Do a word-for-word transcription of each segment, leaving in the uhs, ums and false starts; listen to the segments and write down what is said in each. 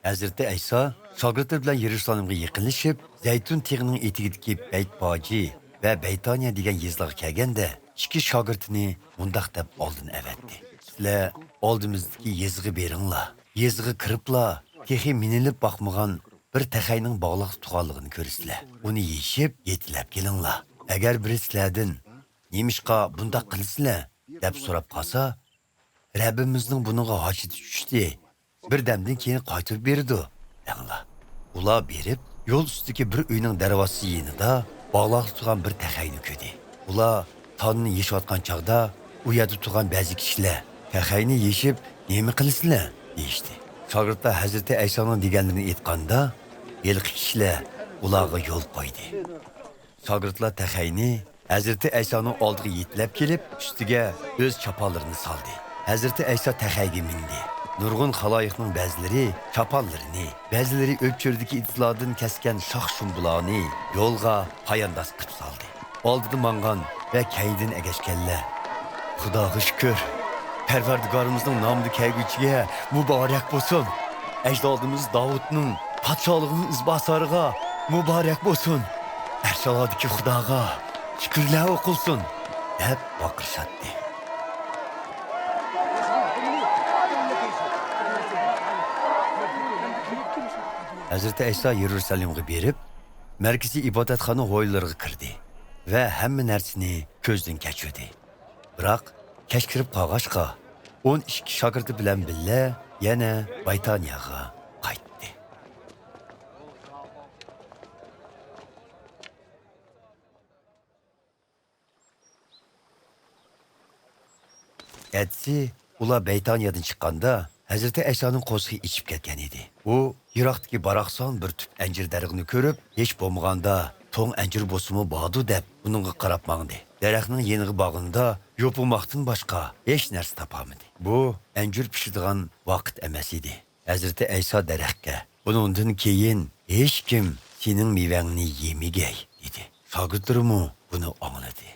ھەزرىتى ئەيسا شاگىرتلىرى بىلەن يېرۇسالېمغا يېقىنلىشىپ، زەيتۇن تېغىنىڭ ئېتىكىدىكى بەيتپاجى ۋە بەيتانىيە دېگەن يېزىلارغا كەلگەندە، ئىككى شاگىرتىنى مۇنداق دەپ ئالدىن ئەۋەتتى: «سىلەر ئالدىمىزدىكى يېزىغا بېرىڭلار. يېزىغا كىرىپلا، تېخى مىنىلىپ باقمىغان بىر تەخەينىڭ باغلاقتا تۇرغانلىقىنى كۆرىسىلەر. ئۇنى يېشىپ، يېتىلەپ كېلىڭلار. ئەگەر بىرى سىلەردىن، 'نېمىشقا بۇنداق قىلىسىلەر؟' دەپ سوراپ قالسا، 'رەببىمىزنىڭ بۇنىڭغا ھاجىتى چۈشتى، بىر دەمدىن كېيىن قايتۇرۇپ بېرىدۇ' دەڭلار.» ئۇلار بېرىپ، يول ئۈستىدىكى بىر ئۆينىڭ دەرۋازىسى يېنىدا باغلاقتا تۇرغان بىر تەخەينى كۆردى. ئۇلار تانىنى يېشىۋاتقان چاغدا، ئۇ يەردە تۇرغان بەزى كىشىلەر، «تەخەينى يېشىپ نېمە قىلىسىلەر؟» دېيىشتى. شاگىرتلار ھەزرىتى ئەيسانىڭ دېگەنلىرىنى ئېيتقاندا، ھېلىقى كىشىلەر ئۇلارغا يول قويدى. شاگىرتلار تەخەينى ھەزرىتى ئەيسانىڭ ئالدىغا يېتىلەپ كېلىپ، ئۈستىگە ئۆز چاپانلىرىنى سالدى. ھەزرىتى ئەيسا تەخەيگە مىندى. نۇرغۇن خالايىقنىڭ بەزىلىرى چاپانلىرىنى، بەزىلىرى ئۆپچۆرىدىكى ئېتىزلاردىن كەسكەن شاخ-شۇمبىلارنى يولغا پايانداز قىلىپ سالدى. ئالدىدا ماڭغان ۋە كەينىدىن ئەگەشكەنلەر، «خۇداغا شۈكۈر، پەرۋەردىگارىمىزنىڭ نامىدا كەلگۈچىگە مۇبارەك بولسۇن! ئەجدادىمىز داۋۇتنىڭ پادىشاھلىقىنىڭ ئىزباسارىغا مۇبارەك بولسۇن! ئەرشئالاھدىكى خۇداغا شۈكۈرلەر ئوقۇلسۇن!» دەپ ۋارقىرىشاتتى. ھەزرىتى ئەيسا يېرۇسالېمغا بېرىپ، مەركىزىي ئىبادەتخانا ھويلىلىرىغا كىردى ۋە ھەممە نەرسىنى كۆزدىن كەچۈردى. بىراق، كەچ كىرىپ قالغاچقا، ئون ئىككى شاگىرتى بىلەن بىللە يەنە بايتانىيەغا قايتتى. ئەتىسى ئۇلار بەيتانىيەدىن چىققاندا، ھەزرىتى ئەيسانىڭ قورسىقى ئېچىپ كەتكەن ئىدى. ئۇ يىراقتىكى باراقسان بىر تۈپ ئەنجۈر دەرىخىنى كۆرۈپ، ھېچ بولمىغاندا توڭ ئەنجۈر بولسىمۇ باردۇ دەپ، ئۇنىڭغا قاراپ ماڭدى. دەرەخنىڭ يېنىغا بارغىنىدا يوپۇرماقتىن باشقا ھېچ نەرسە تاپالمىدى. بۇ ئەنجۈر پىشىدىغان ۋاقىت ئەمەس ئىدى. ھەزرىتى ئەيسا دەرەخكە، «بۇنىڭدىن كېيىن ھېچكىم سېنىڭ مېۋەڭنى يېمىگەي» دېدى. شاگىرتلىرىمۇ بۇنى ئاڭلىدى.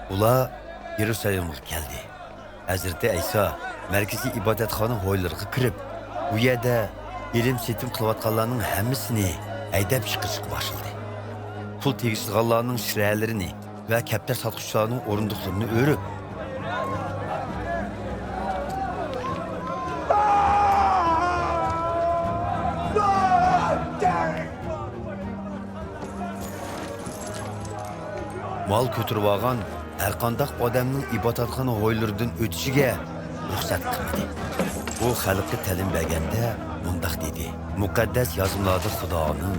ئۇلار يېرۇسالېمغا كەلدى. ھەزرىتى ئەيسا مەركىزىي ئىبادەتخانا ھويلىرىغا كىرىپ، ئۇ يەردە ئېلىم-سېتىم قىلىۋاتقانلارنىڭ ھەممىسىنى ھەيدەپ چىقىرىشقا باشلىدى. پۇل تېگىشىدىغانلارنىڭ شىرەلىرىنى ۋە كەپتەر ساتقۇچىلارنىڭ ئورۇندۇقلىرىنى ئۆرۈپ، مال كۆتۈرۈۋالغان ھەرقانداق ئادەمنىڭ ئىبادەتخانا ھويلىرىدىن ئۆتۈشىگە رۇخسەت قىلمىدى. ئۇ خەلققە تەلىم بەرگەندە مۇنداق دېدى: «مۇقەددەس يازمىلاردا خۇدانىڭ،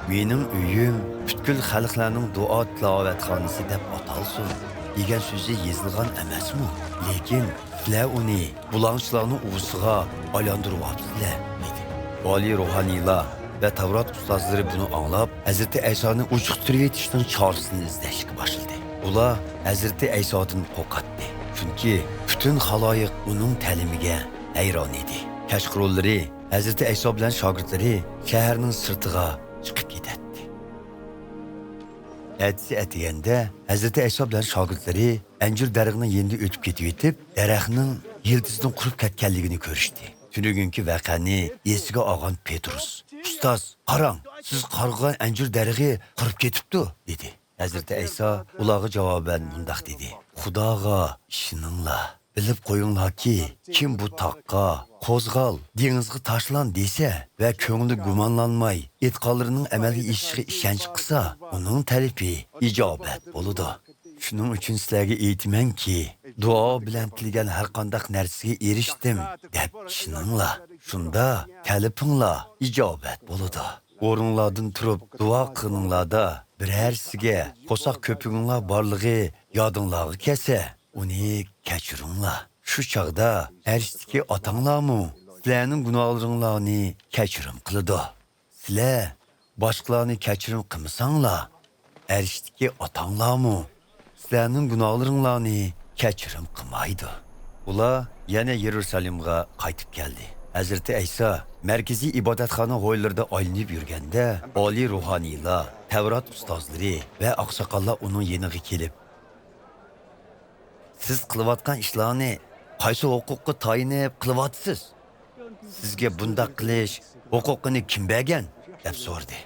'مېنىڭ ئۆيۈم پۈتكۈل خەلقلەرنىڭ دۇئا تىلاۋەتخانىسى دەپ ئاتالسۇن' دېگەن سۆزى يېزىلغان ئەمەسمۇ؟ لېكىن سىلەر ئۇنى بۇلاڭچىلارنىڭ ئۇۋىسىغا ئايلاندۇرۇۋاپسىلەر» دېدى. ئالىي روھانىيلار ۋە تەۋرات ئۇستازلىرى بۇنى ئاڭلاپ، ھەزرىتى ئەيسانى ئۇجۇقتۇرۇۋېتىشنىڭ چارىسىنى ئىزدەشكە باشلىدى. ئۇلار ھەزرىتى ئەيسادىن قورقاتتى، چۈنكى پۈتۈن خالايىق ئۇنىڭ تەلىمىگە ھەيران ئىدى. كەچقۇرۇنلىرى ھەزرىتى ئەيسا بىلەن شاگىرتلىرى شەھەرنىڭ سىرتىغا چىقىپ كېتەتتى. ئەتىسى ئەتىگەندە ھەزرىتى ئەيسا بىلەن شاگىرتلىرى ئەنجۈر دەرىخىنىڭ يېنىدا ئۆتۈپ كېتىۋېتىپ، دەرەخنىڭ يىلتىزىدىن قۇرۇپ كەتكەنلىكىنى كۆرۈشتى. تۈنۈگۈنكى ۋەقەنى ئېسىگە ئالغان پېتروس، «ئۇستاز، قاراڭ، سىز قارغىغان ئەنجۈر دەرىخى قۇرۇپ كېتىپتۇ» دېدى. ھەزرىتى ئەيسا ئۇلارغا جاۋابەن مۇنداق دېدى: «خۇداغا ئىشىنىڭلار. بىلىپ قويۇڭلاركى، كىم بۇ تاغقا، 'قوزغال، دېڭىزغا تاشلان' دېسە ۋە كۆڭلى گۇمانلانماي، ئېيتقانلىرىنىڭ ئەمەلگە ئېشىشىغا ئىشەنچ قىلسا، ئۇنىڭ تەلىپى ئىجابەت بولىدۇ. شۇنىڭ ئۈچۈن سىلەرگە ئېيتىمەنكى، دۇئا بىلەن تىلىگەن ھەرقانداق نەرسىگە ئېرىشتىم دەپ ئىشىنىڭلار. شۇندا تەلىپىڭلار ئىجابەت بولىدۇ. ئورنۇڭلاردىن تۇرۇپ دۇئا قىلغىنىڭلاردا، بىرەرسىگە قورساق كۆپۈكۈڭلار بارلىقى يادىڭلارغا كەلسە، ئۇنى كەچۈرۈڭلار. شۇ چاغدا ئەرشتىكى ئاتاڭلارمۇ سىلەرنىڭ گۇناھلىرىڭلارنى كەچۈرۈم قىلىدۇ. سىلەر باشقىلارنى كەچۈرۈم قىلمىساڭلار، ئەرشتىكى ئاتاڭلارمۇ سىلەرنىڭ گۇناھلىرىڭلارنى كەچۈرۈم قىلمايدۇ.» ئۇلار يەنە يېرۇسالېمغا قايتىپ كەلدى. ھەزرىتى ئەيسا مەركىزىي ئىبادەتخانا ھويلىرىدا ئايلىنىپ يۈرگەندە، ئالىي روھانىيلار، تەۋرات ئۇستازلىرى ۋە ئاقساقاللار ئۇنىڭ يېنىغا كېلىپ، «سىز قىلىۋاتقان ئىشلارنى قايسى ھوقۇققا تايىنىپ قىلىۋاتىسىز؟ سىزگە بۇنداق قىلىش ھوقۇقىنى كىم بەرگەن؟» دەپ سورىدى.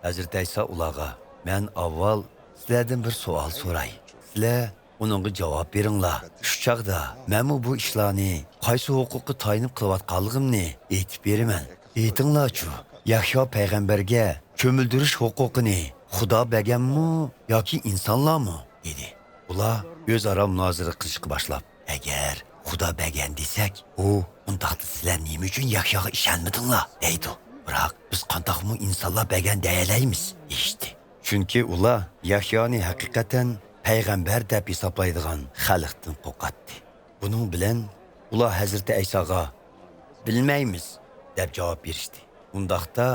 ھەزرىتى ئەيسا ئۇلارغا، «مەن ئاۋۋال سىلەردىن بىر سوئال سوراي. سىلەر ئۇنىڭغا جاۋاب بېرىڭلار. شۇ چاغدا مەنمۇ بۇ ئىشلارنى قايسى ھوقۇققا تايىنىپ قىلىۋاتقانلىقىمنى ئېيتىپ بېرىمەن. ئېيتىڭلارچۇ، يەھيا پەيغەمبەرگە چۆمۈلدۈرۈش ھوقۇقىنى خۇدا بەرگەنمۇ ياكى ئىنسانلارمۇ؟» دېدى. ئۇلار ئۆزئارا مۇنازىرە قىلىشقا باشلاپ، «ئەگەر خۇدا بەرگەن دېسەك، ئۇ، ئۇنداقتا سىلەر نېمە ئۈچۈن يەھياغا ئىشەنمىدىڭلار؟» دەيدۇ. «بىراق بىز قانداقمۇ ئىنسانلار بەرگەن دېيەلەيمىز؟» دېيىشتى. چۈنكى ئۇلار يەھيانى ھەقىقەتەن پەيغەمبەر دەپ ھېسابلايدىغان خەلقتىن قورقاتتى. بۇنىڭ بىلەن ئۇلار ھەزرىتى ئەيساغا، «بىلمەيمىز» دەپ جاۋاب بېرىشتى. «ئۇنداقتا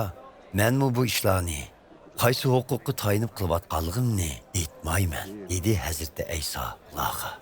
مەنمۇ بۇ ئىشلارنى قايسى ھوقۇققا تايىنىپ قىلىۋاتقانلىقىمنى ئېيتمايمەن» دېدى ھەزرىتى ئەيسا ئۇلارغا.